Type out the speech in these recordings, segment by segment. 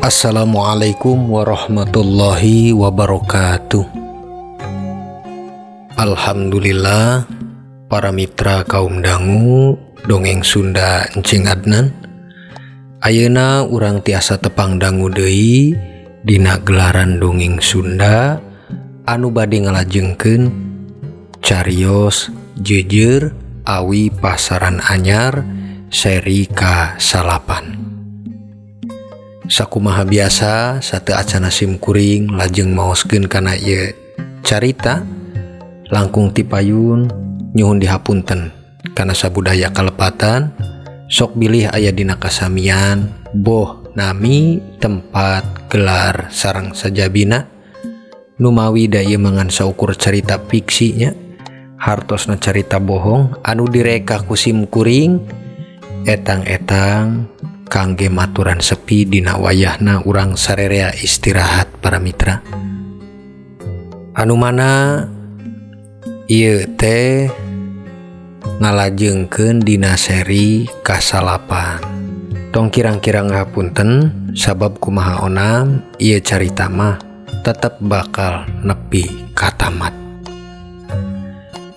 Assalamualaikum warahmatullahi wabarakatuh. Alhamdulillah para mitra kaum dangu dongeng Sunda Encing Adnan. Ayeuna urang tiasa tepang dangu deui dina gelaran dongeng Sunda anu bade ngalajengkeun carios jeujeur awi pasaran anyar seri ka-9. Sakumaha biasa sateu acana sim kuring lajeng maoskeun kana ieu carita langkung ti payun nyuhun dihapunten kana sabudaya kalepatan sok bilih aya dina kasamian boh nami tempat gelar sareng sajabina numawi da ieu mangan saukur carita fiksinya hartosna carita bohong anu direka ku sim kuring etang-etang kangge maturan sepi dina wayahna urang sarerea istirahat para mitra. Anu mana ieu teh ngalajengkeun dina seri ka-9. Tong kirang-kirang ngapunten sabab kumaha onam ieu carita mah tetep bakal nepi ka tamat.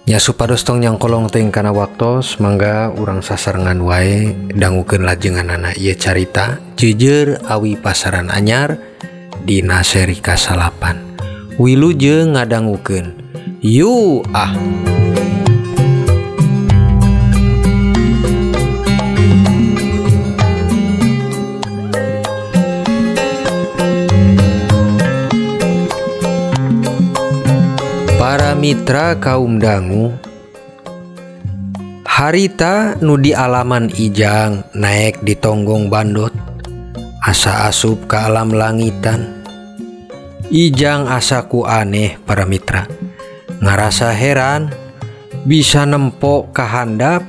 Nya supados tong nyangkolong teuing kana waktos mangga urang sasarengan wae dangukeun lajenganana ieu carita jeujeur awi pasaran anyar dina seri ka-9. Wilujeng ngadangukeun. Yu ah. Para mitra kaum dangu, harita nu di alaman Ijang naek di tonggong bandot asa asup ka alam langitan. Ijang asa ku aneh para mitra, ngarasa heran bisa nempo kahandap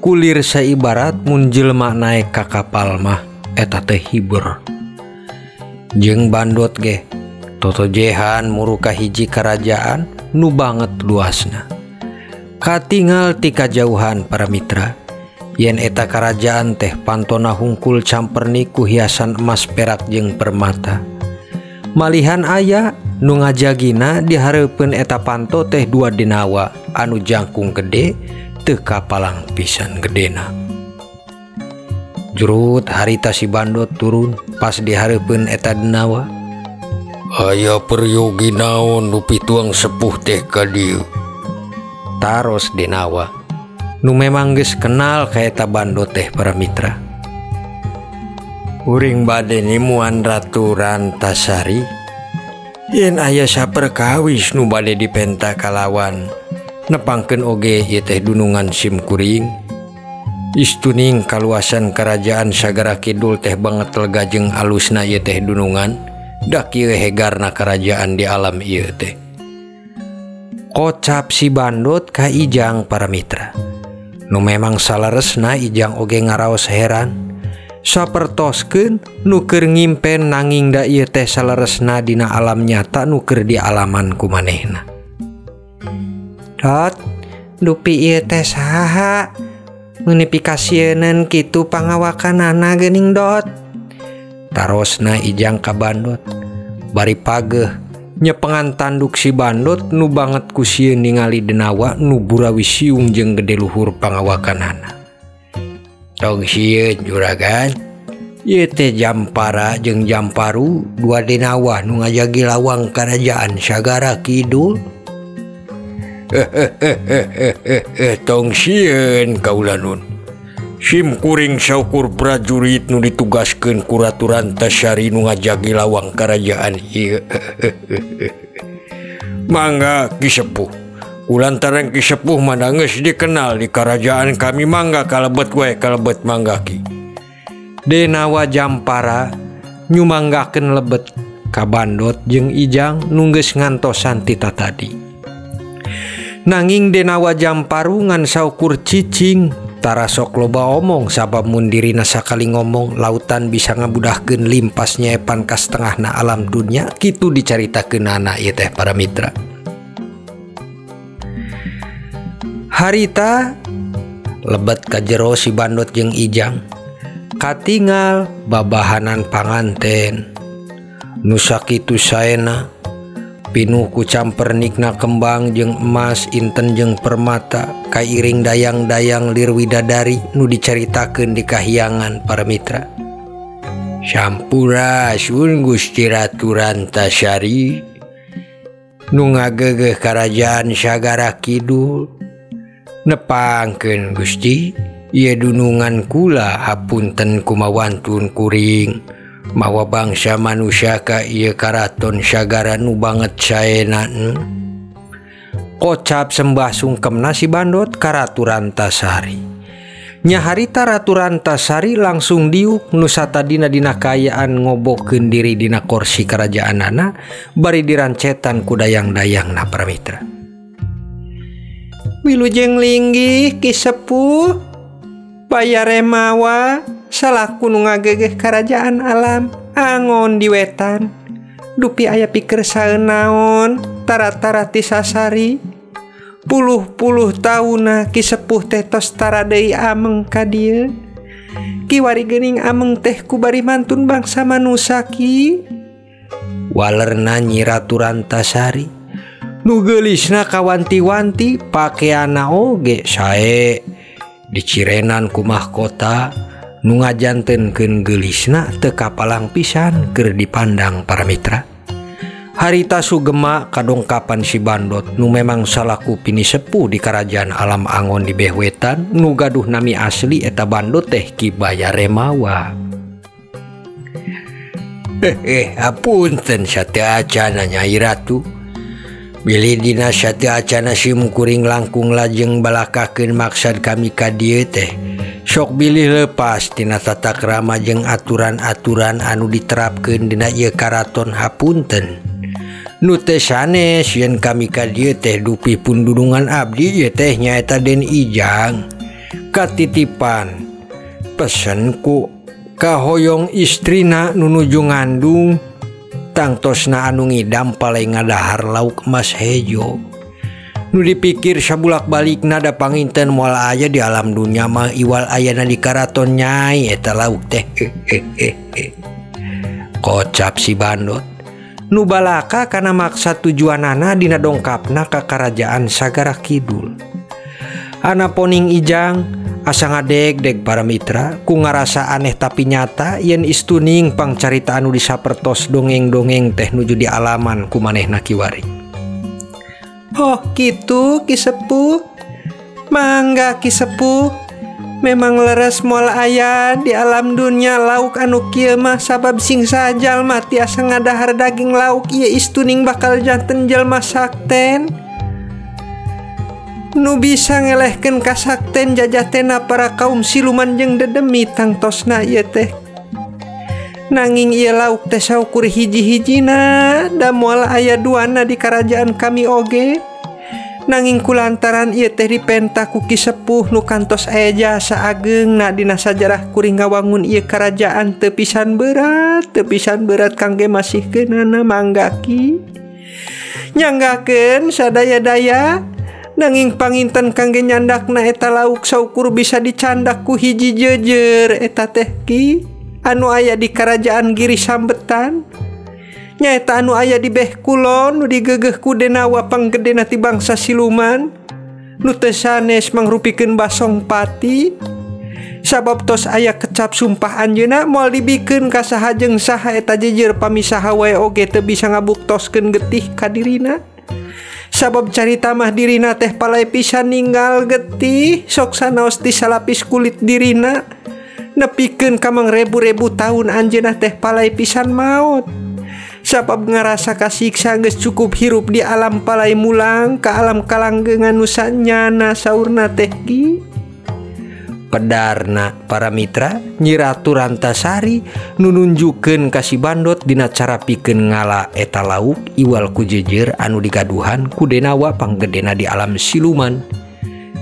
kulir saibarat mun jelema naek ka kapal mah eta teh hibur. Jeung bandot ge totojehan muruka hiji karajaan nu banget luasna. Katingal ti kajauhan para mitra, yen eta karajaan teh pantona hungkul camperni ku hiasan emas perak jeung permata. Malihan aya nu ngajagina dihareupeun eta panto teh dua denawa anu jangkung gede teu kapalang pisan gedena. Jurut harita si bandot turun pas dihareupeun eta denawa. Aya peryogi naon nu pituang sepuh teh ka dieu. Taros denawa nu memang geus kenal ka eta bandot teh para mitra. Uring bade nimuan Ratu Rantasari yen aya saperkawis nu bade dipenta kalawan nepangkeun oge ieu teh dunungan sim kuring. Istuning kaluasan kerajaan Sagara Kidul teh banget lega jeung alusna ieu teh dunungan. Dak ieu hegarna kerajaan di alam ieu teh. Kocap si bandot ka Ijang para mitra. Nu memang saleresna Ijang oge ngaraos heran. Sapertoskeun nu keur ngimpen nanging da ieu teh saleresna dina alam nyata nu keur di alaman ku manehna. Dot, dupi ieu teh saha? Meuni pikasieuneun kitu pangawakanana geuning dot. Tarosna Ijang ka bandot. Bari pageuh nyepengan tanduk si bandot nu banget ku sieun ningali denawa nu burawi siung jeung gede luhur pangawakanana. Tong sieun juragan, ieu teh Jampara jeung Jamparu dua denawa nu ngajagi lawang karajaan Sagara Kidul. Tong sieun kaula nun. Sim kuring saukur prajurit nu ditugaskeun ku Ratu Rantasari nu ngajagi lawang karajaan ieu. Mangga Ki Sepuh. Kulantaran Ki Sepuh mah geus dikenal di karajaan kami mangga kalebet wae kalebet mangga Ki. Denawa Jampara nyumanggakeun lebet ka bandot jeung Ijang nu geus ngantosan tita tadi. Nanging Denawa Jamparu ngan saukur cicing tara sok loba omong sabab mun dirina sakali ngomong lautan bisa ngabudahkeun limpas nyepan ka setengahna alam dunya kitu dicaritakeunana ieu teh para mitra. Harita lebet ka jero si bandot jeung Ijang katingal babahanan panganten. Nu sakitu saena pinuh ku campernikna kembang jeung emas inten jeung permata kairing dayang-dayang lir widadari nu dicaritakeun di kahyangan para mitra. Sampurasun Gusti Ratu Rantasari nu ngagegeh karajaan Sagara Kidul. Nepangkeun Gusti ieu dunungan kula hapunten kumawantun kuring mawa bangsa manusia ka ieu karaton Sagara nu banget saena. Kocap sembah sungkemna si Bandot ka Ratu Rantasari. Nyaharita Ratu Rantasari langsung diuk nu satadina dina kaayaan ngobokeun diri dina kursi karajaanana bari dirancetan ku dayang-dayangna para mitra. Wilujeng linggih Ki Sepuh Bayaremawa salaku nu ngagegeh karajaan alam angon di wetan dupi aya pikersaeun naon tara-tara ti sasari puluh-puluh tauna Ki Sepuh teh tos tara deui ameng ka dieu. Kiwari geuning ameng teh ku bari mantun bangsa manusa ki. Walerna Nyi Ratu Rantasari nu geulisna kawanti-wanti pakeana oge sae dicirenan ku mahkota nu ngajantenkeun geulisna teu kapalang pisan keur dipandang para mitra. Harita sugema kadongkapan si Bandot nu memang salaku pini sepuh di kerajaan alam angon di Behwetan nu gaduh nami asli eta Bandot teh Ki Bayaremawa. Hapunten sateuacana Nyai Ratu. Bilih dina sateuacana sim kuring langkung lajeng balakakeun maksad kami ka dieu teh. Sok bilih lepas tina tata krama jeung aturan-aturan anu diterapkeun dina ieu karaton hapunten. Nu teh sanes yen kami ka dieu teh dupi pun dunungan abdi ieu teh nyaeta Den Ijang katitipan pesen ku kahoyong istrina nu nuju ngandung tangtosna anu ngidam palai ngadahar lauk emas hejo. Nu dipikir sabulak balikna da panginten moal aya di alam dunya mah iwal ayana di karaton nyai eta lauk teh. Kocap si Bandot nu balaka kana maksa tujuanana dina dongkapna ka karajaan Sagara Kidul. Ana poning Ijang asa ngadeg-deg para mitra ku ngarasa aneh tapi nyata yen istuning pangcarita anu disapertos dongeng-dongeng teh nuju di alaman ku manehna kiwari. Oh kitu Ki Sepuh, mangga Ki Sepuh, memang leres moal aya di alam dunya lauk anu kieu mah sabab sing sajalma tiasa ngadahar daging lauk ieu istuning bakal janten jelma sakten. Nu bisa ngelehkeun kasakten jajatena para kaum siluman jeung dedemi tangtosna ieu teh. Nanging ieu lauk teh saukur hiji-hijina da moal aya duana di karajaan kami oge. Nanging kulantaran ieu teh dipenta ku Ki Sepuh nu kantos aya jasa ageungna dina sajarah kuring ngawangun ieu karajaan teu pisan berat kangge masihkeunana mangga ki. Nyanggakeun sadaya-daya nanging panginten kangge nyandakna eta lauk saukur bisa dicandak ku hiji jejer eta teh ki anu aya di karajaan Giri Sambetan. Nyaeta anu aya di beh kulon nu digegeh ku denawa panggedena ti bangsa siluman nu teu sanes mangrupikeun basong pati. Sabab tos aya kecap sumpah anjeunna moal dibikeun ka saha jeung saha eta jejer pamisaha wae oge teu bisa ngabuktoskeun getih ka dirina. Sabab carita mah dirina teh palai pisan ninggal getih sok sanaos di salapis kulit dirina nepikeun ka mangrebu-rebu taun anjeunna teh palai pisan maot. Sabab ngarasa kasiksa geus cukup hirup di alam palai mulang ka alam kalanggeungan nu sanyana saurna teh ki. Pedarna para mitra Nyi Ratu Rantasari nu nunjukeun ka si Bandot dina cara pikeun ngala eta lauk iwal ku jejer anu digaduhan ku denawa panggedena di alam siluman.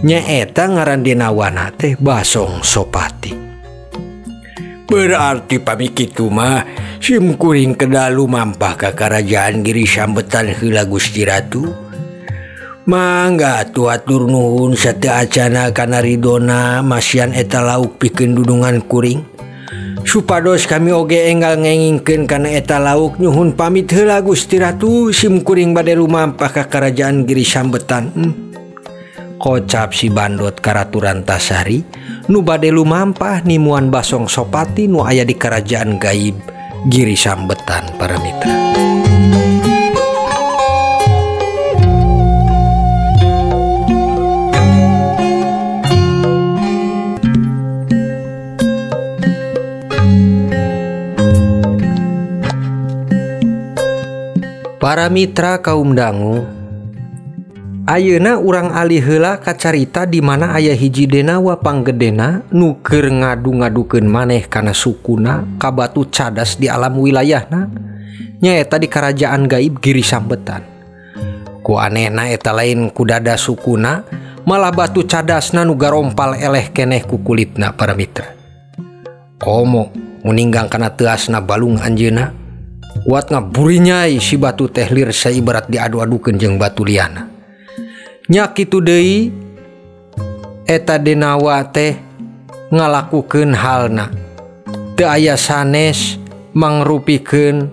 Nyaeta ngaran denawana teh Basong Sopati. Berarti pami kitu mah sim kuring kedalu mampah ka karajaan Giri Sambetan heula Gusti Ratu. Mangga atuh atur nuhun sateuacana kana ridona masian eta lauk pikeun dunungan kuring. Supados kami oge enggal ngengingkeun kana eta lauk nyuhun pamit heula Gusti Ratu sim kuring bade lumampah ka Kerajaan Giri Sambetan. Kocap si Bandot ka Ratu Rantasari nu bade lumampah nimuan Basong Sopati nu aya di Kerajaan Gaib Giri Sambetan para mitra. Para mitra kaum dangu, ayeuna urang alih heula ka carita di mana aya hiji denawa panggedena nu keur ngadu-ngadukeun maneh kana sukuna ka batu cadas di alam wilayahna, nyaeta di Kerajaan Gaib Giri Sambetan. Ku anehna eta lain ku dada sukuna, malah batu cadasna nu garompal eleh keneh ku kulitna para mitra. Komo muninggang kana teuasna balung anjeunna, kuat ngaburinyai si batu teh lir saibarat diadu-adukeun jeung batu liana. Nya kitu deui eta denawa teh ngalakukeun halna. Teu aya sanes mangrupikeun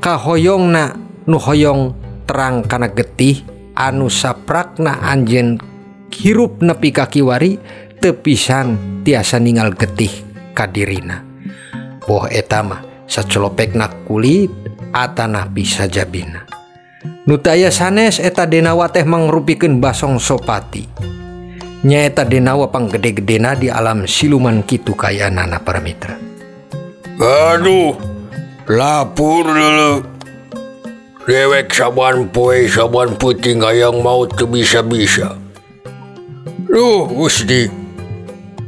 kahoyongna nu hoyong terang kana getih anu saprakna anjeun hirup nepi ka kiwari teu pisan tiasa ningal getih ka dirina. Boh eta mah sacelopekna kulit atanah bisa jabina. Nu teu aya sanes eta denawa teh mangrupikeun Basong Sopati. Nyaeta denawa panggede-gedena di alam siluman kitu kayanana para mitra. Aduh, lapur dulu. Dewek saban poe saban peuting hayang maut teu bisa-bisa. Duh, Gusti.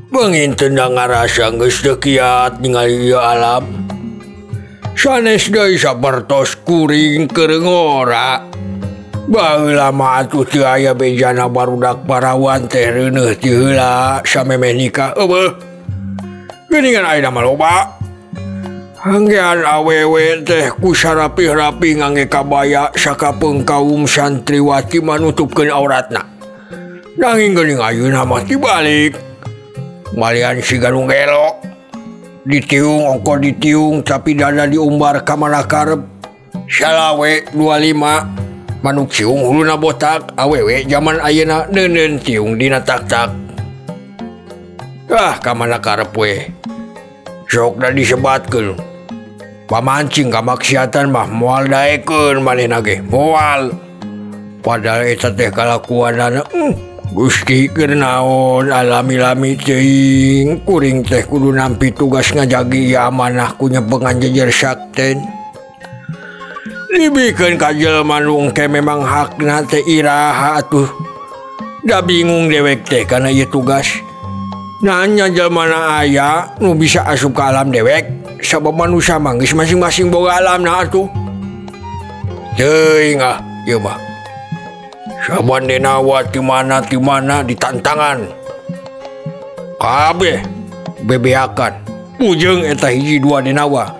Banginten ngarasa geus teu kiat ningali ieu alam. Sanes deui sapertos kuring keur ngora. Baheula mah atuh teu aya bejana barudak parawan teh reuneuh ti heula samemeh nikah eueuh. Geuningan ayeuna mah loba. Hanggean awewe teh ku sarapih-rapih ngangge kabaya sakapeung kaum santriwati manutupkeun auratna. Nanging geuning ayeuna mah tibalik. Malian siga nu gelo. Ditiung ongko ditiung tapi dada diumbar ka mana karep. Salawe 25 manuk ciung huluna botak awewe zaman ayeuna neuneun tiung dina tak-tak. Ah ka mana karep we. Sok da disebatkeun. Pamancing kamaksiatan mah moal daekeun manehna ge moal. Padahal eta teh kalakuanana Gusti keur naon alami-lami teuing kuring teh kudu nampi tugas ngajagi ieu amanah ku nyepengan jejer sakten. Dibikeun ka jelema nu engke memang hakna teh iraha atuh. Da bingung dewek teh kana ieu tugas. Nanya jelema na aya nu bisa asup ka alam dewek sabab manusia mah geus masing-masing boga alamna atuh. Teuing ah ieu mah. Saban denawa ti mana ditantangan. Kabeh bebeakan. Pujeng eta hiji dua denawa.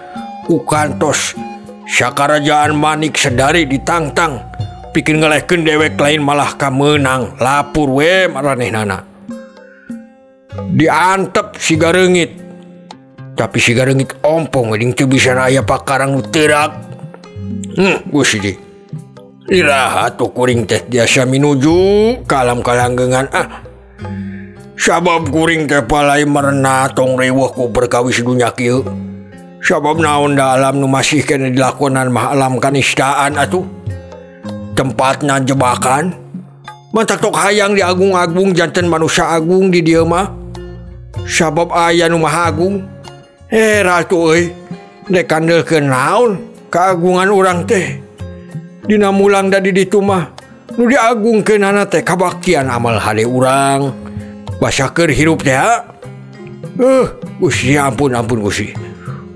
Ku kantos sakarajaan manik sedari ditangtang. Pikeun ngelehkeun dewek lain malah kamenang. Lapur we maranehnana. Diantep siga reungit. Tapi siga reungit ompong jeung teu bisa aya pakarang nu teurak. Gusti. Iraha tuh kuring teh biasa minuju ka alam kalanggengan ah. Sabab kuring teh palai merenah tong reweh ku perkawis dunya kieu. Sabab naon da alam nu masih kene dilakonan mah alam kanistaan atuh. Tempatna jebakan. Mantak tok hayang diagung-agung janten manusia agung di dieu mah. Sabab aya nu maha agung. Ratu euy, dek kandelkeun naon keagungan urang teh. Dina mulang da di ditu mah nu diagungkeunana teh kabaktian amal hade urang. Basa keur hirup teh ha. Gusti ampun ampun Gusti.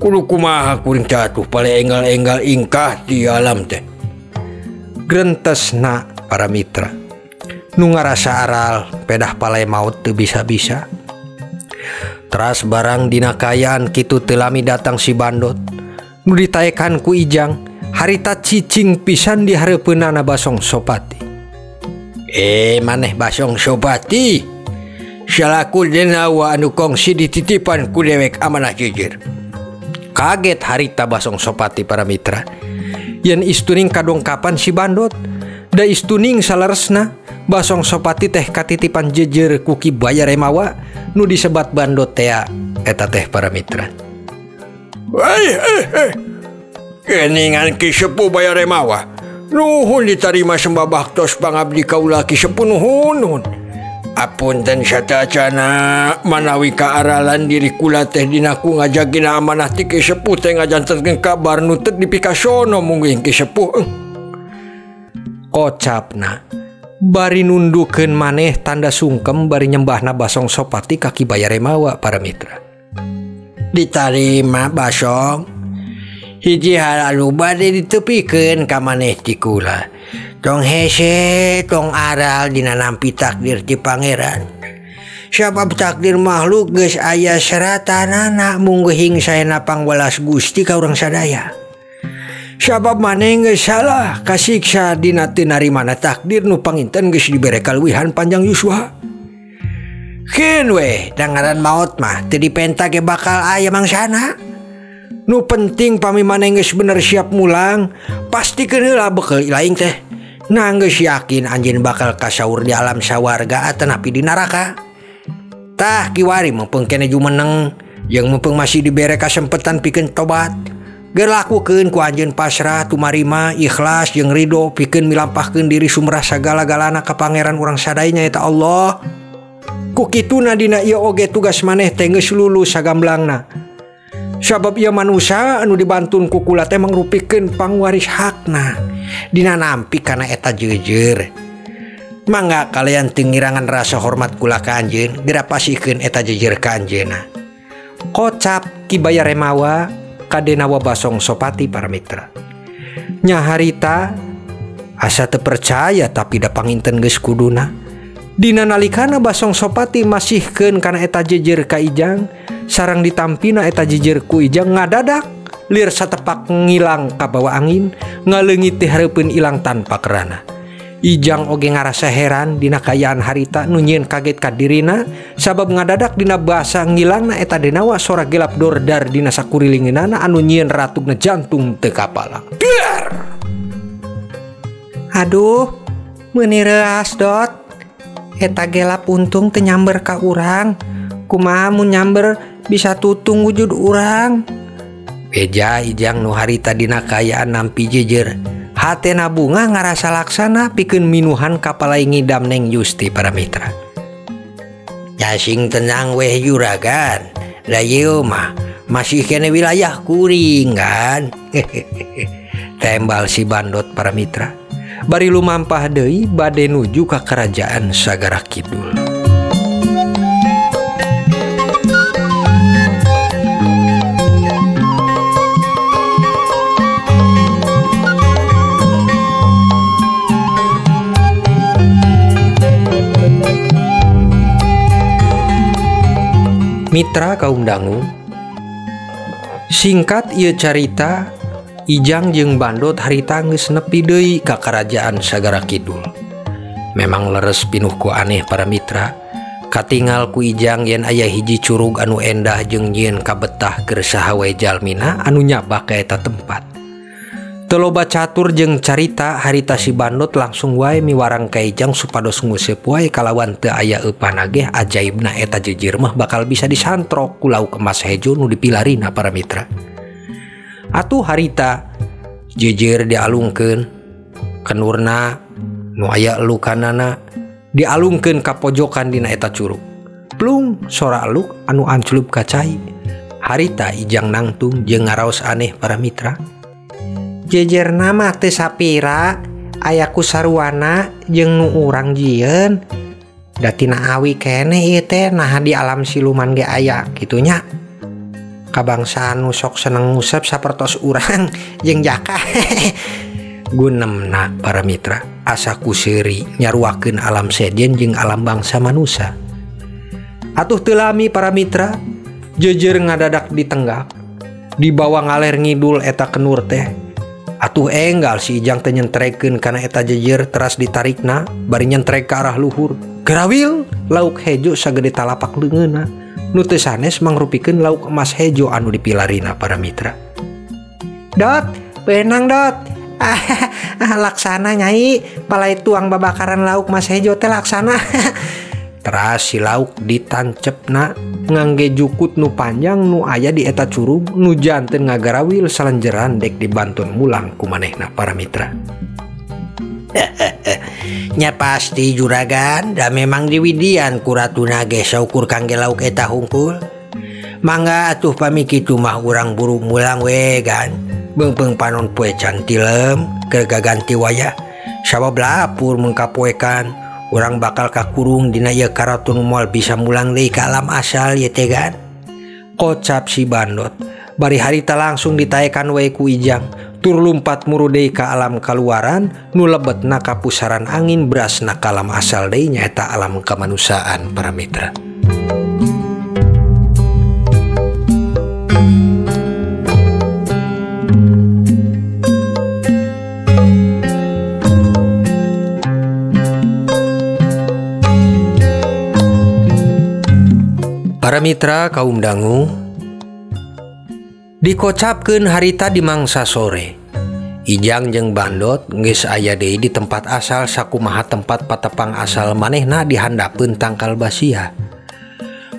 Kudu kumaha kuring teh atuh pale enggal-enggal ingkah di alam teh. Grentesna para mitra. Nu ngarasa aral pedah palai maut teu bisa-bisa. Teras barang dina kayaan kitu teu lami datang si Bandot. Nu ditaekan ku Ijang harita cicing pisan di hareupeunana Basong Sopati. Maneh Basong Sopati. Salaku denawa anu kongsi dititipan ku dewek amanah jejer. Kaget harita Basong Sopati para mitra. Yen istuning kadongkapan si Bandot. Da istuning saleresna Basong Sopati teh katitipan jejer ku Ki Baya Remawa nu disebat Bandot tea eta teh para mitra. Keningan Ki Sepuh Baya Remawa. Nuhun ditarima sembah baktos pangabdi kaula Ki Sepuh nuhun nuhun. Apunten satacana manawi kaaralan diri kula teh dinaku ngajagina amanah ti Ki Sepuh teh ngajantenkeun kabar nu teu dipikasono mungguing Ki Sepuh. Kocapna bari nundukeun maneh tanda sungkem bari nyembahna Basong Sopati ka Ki Baya Remawa para mitra. Ditarima Basong. Hiji hal anu bade ditepikeun ka maneh ti kula. Tong hese tong aral dina nampi takdir ti pangeran. Sabab takdir makhluk geus aya seratanana mungguhing saena pangwelas Gusti ka urang sadaya. Sabab maneh geus salah kasiksa dina teu narimana takdir nu panginten geus dibere kaluwihan panjang yuswa. Keun we dangaran maot mah teu dipenta ge bakal aya mangsana. Nu penting pami maneh geus bener siap mulang, pastikeun heula bekel laing teh. Nah geus yakin anjeun bakal kasaur di alam sawarga atanapi di neraka. Tah kiwari mumpung kene jumeneng jeung mumpung masih dibere kasempetan pikeun tobat. Geus lakukeun ku anjeun pasrah tumarima ikhlas jeung ridho pikeun milampahkeun diri sumrah sagala-galana ka pangeran urang sadaya nyaeta Allah. Ku kituna dina ieu oge tugas maneh teh geus lulus sagamblangna. Sabab ieu manusa anu dibantun ku kula teh mangrupikeun pangwaris hakna dina nampi kana eta jejer. Mangga kalian teu ngirangan rasa hormat kula ka anjeun, geura pasihkeun eta jejer ka anjeunna. Kocap Ki Baya Remawa kadenawa Basong Sopati para mitra. Nya harita asa teu percaya tapi da panginten geus kuduna. Dina nalikana Basong Sopati masihkeun kana eta jejer ka Ijang, sarang ditampina eta jejer ku Ijang ngadadak lir satepak ngilang kabawa angin, ngaleungit ti hareupeun ilang tanpa kerana. Ijang oge ngarasa heran dina kaayaan harita nu nyieun kaget ka dirina sabab ngadadak dina basa ngilangna eta denawa sora gelap dordar dina sakurilingeunana anu nyieun ratugna jantung teu kapalang. Biar! Aduh, meuni reuas dot. Eta gelap untung teu nyamber ka urang. Kumaha mun nyamber bisa tutung wujud urang. Beja Ijang nu harita dina kaayaan nampi jejer. Hatena bunga ngarasa laksana pikeun minuhan kapalai ngidam Neng Yusti para mitra. Casing tenang weh juragan. Da ieu mah masih kene wilayah kuring kan. Tembal si Bandot para mitra. Bari lumampah deui bade nuju ka kerajaan Sagara Kidul. Mitra kaum dangu, singkat ieu carita, Ijang jeung Bandot harita geus nepi deui ka kerajaan Sagara Kidul. Memang leres pinuh ku aneh para mitra, katingal ku Ijang yen aya hiji curug anu endah jeung nyieun kabetah keur saha wae jalmina anu nyabak ka eta tempat. Teu loba catur jeung carita harita si Bandot langsung wae miwarang ka Ijang supados nguseup wae kalawan teu aya eupan ge ajaibna eta jejer mah bakal bisa disantrok ku lauk emas hejo nu dipilarina para mitra. Atuh harita jejer dialungkeun kenurna nu aya elukanana dialungkeun ka pojokan dina eta curug. Plung sora eluk anu anclup ka cai. Harita Ijang nangtung jeung ngaraos aneh para mitra. Jejerna mah teu sapira aya ku saruana jeung nu urang jieun. Da tina awi keneh ieu teh naha di alam siluman ge aya kitu nya. Kabangsaan nu sok seneng ngusep sapertos urang jeung jaka. Gunemna para mitra asa ku seuri nyaruakeun alam sejen jeung alam bangsa manusa. Atuh teu lami para mitra jejer ngadadak ditenggak dibawa ngaler ngidul eta kenur teh. Atuh enggal si Ijang teh nyentrekeun kana eta jejer teras ditarikna bari nyentrek ka arah luhur. Gerawil lauk hejo sagede talapak leungeunna nu teu sanes mangrupikeun lauk emas hejo anu dipilarina para mitra. Dot, benang dot. Laksana nyai, palai tuang babakaran lauk mas hejo teh laksana. Teras si lauk ditancepna ngangge jukut nu panjang nu aya di eta curug nu janten ngagarawil salenjeran dek dibantun mulang ku manehna para mitra. Nya pasti juragan, da memang diwidian ku ratuna ge saukur kangge lauk eta hungkul. Mangga atuh pami kitu mah urang buru mulang we gan. Beungpeung panon poe can tilem keur gaganti wayah. Sabab lapur mun kapoekan, urang bakal kakurung dina ieu karaton moal bisa mulang deui ka alam asal ieu teh gan. Kocap si Bandot, bari harita langsung ditaekan we ku Ijang. Tur lumpat muru deui ka alam kaluaran nu lebetna ka pusaran angin berasna ka alam asal deui nyaeta alam kemanusiaan para mitra. Para mitra kaum dangu, dikocapkeun harita di mangsa sore. Ijang jeung Bandot geus aya deui di tempat asal sakumaha tempat patepang asal manehna dihandapeun tangkal basia.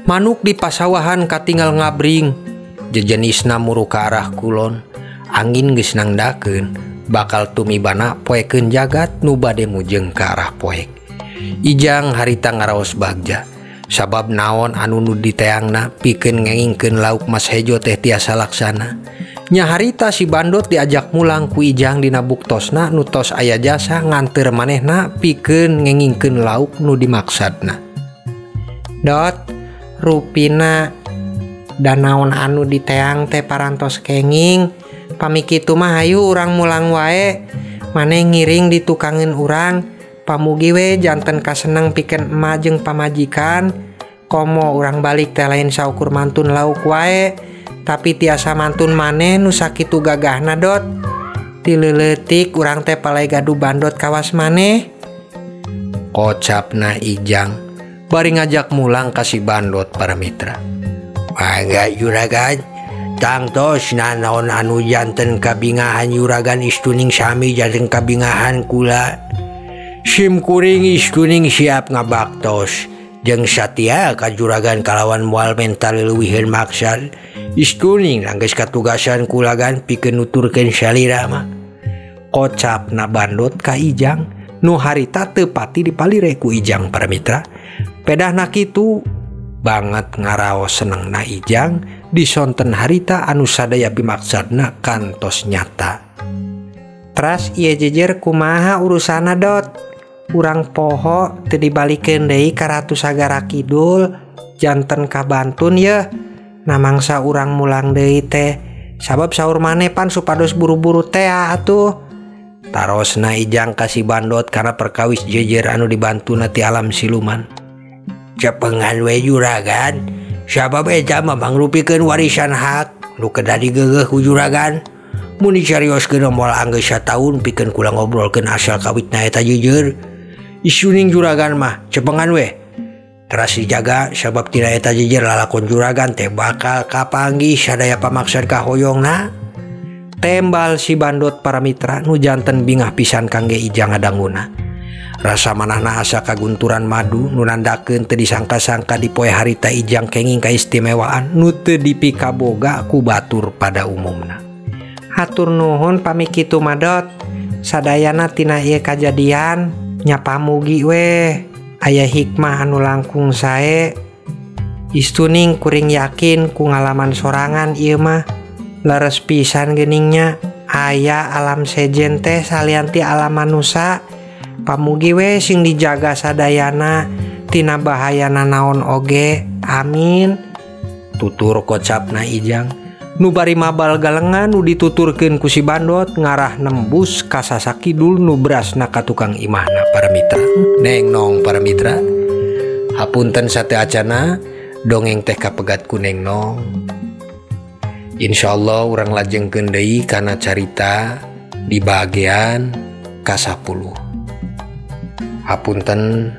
Manuk di pasawahan katinggal ngabring, jejenisna muru ka arah kulon. Angin geus nangdakeun, bakal tumibana poekeun jagat nu bade mujeng ka arah poek. Ijang harita ngaraos bagja. Sabab naon anu nu diteangna pikeun ngengingkeun lauk mas hejo teh tiasa laksana. Nya harita si Bandot diajak mulang ku Ijang dina buktosna nu tos aya jasa nganteur manehna pikeun ngengingkeun lauk nu dimaksadna. Dot, rupina dan naon anu diteang teh parantos kenging. Pami kitu mah hayu urang mulang wae. Maneh ngiring ditukangin urang. Pamugi we janten kaseneng pikeun emak jeung pamajikan. Komo urang balik teh lain saukur mantun lauk wae, tapi tiasa mantun maneh nu sakitu gagahna dot. Tileuletik urang teh palai gaduh Bandot kawas maneh. Kocapna Ijang bari ngajak mulang ka si Bandot para mitra. Mangga juragan, tangtos nanaon anu janten kabingahan juragan istuning sami janten kabingahan kula. Sim kuring istuning siap ngabaktos jeung satia ka juragan kalawan moal mental leuwiheun maksad. Istuning anggeus katugasan kulagan pikeun nuturkeun salira mah. Kocapna Bandot ka Ijang nu harita teu pati dipalire ku Ijang para mitra. Pedahna kitu banget ngaraos senengna Ijang disonten harita anu sadaya pimaksadna kantos nyata. Teras ieu jejer kumaha urusana dot? Urang poho teu dibalikeun deui ka Ratu Sagara Kidul janten ka Bantun yeuh. Nah mangsa urang mulang deui teh sabab saur maneh pan supados buru-buru teh atuh. Tarosna Ijang ka si Bandot karena perkawis jejer anu dibantuna ti alam siluman. Cepengan we juragan, sabab eta mah mangrupikeun warisan hak nu kedah digeugeuh ku juragan. Mun dicarioskeun moal anggeus sataun pikeun kula ngobrolkeun asal kawitna eta jejer. Isuning juragan mah cepengan we. Teras dijaga sabab tina eta jejer lalakon juragan teh bakal kapanggih sadaya pamaksad kahoyongna. Tembal si Bandot para mitra nu janten bingah pisan kangge Ijang ngadanguna. Rasa manahna asa kagunturan madu nu nandakeun teu disangka-sangka di poe harita Ijang kenging kaistimewaan nu teu dipikaboga ku batur pada umumna. Hatur nuhun pami kitu madot. Sadayana tina ieu kajadian nya pamugi we aya hikmah anu langkung sae. Istuning kuring yakin ku ngalaman sorangan ieu mah leres pisan geningnya aya alam sejen teh salian ti alam manusa. Pamugi we sing dijaga sadayana tina bahayana naon oge. Amin. Tutur kocapna Ijang nu bari mabal galengan nu dituturkeun ku si Bandot ngarah nembus ka sasakidul nu berasna ka tukang imahna para mitra. Neng nong para mitra, hapunten sate acana dongeng teh kapegat ku neng nong. Insyaallah urang lajengkeun deui kana carita Di bagian ka-10. Hapunten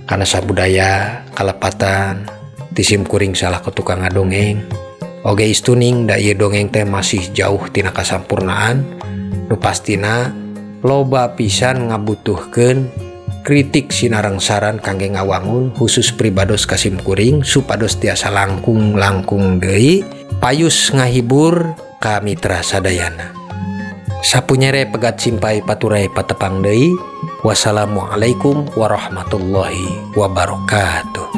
kana sabudaya kalepatan ti sim kuring salah tukang ngadongeng. Oge istuning da ieu dongeng teh masih jauh tina kasampurnaan. Nu pastina loba pisan ngabutuhkeun kritik sinareng saran kangge ngawangun khusus pribados ka sim kuring supados tiasa langkung-langkung deui payus ngahibur ka mitra sadayana. Sapunyere pegat simpai paturai patepang deui. Wassalamualaikum warahmatullahi wabarakatuh.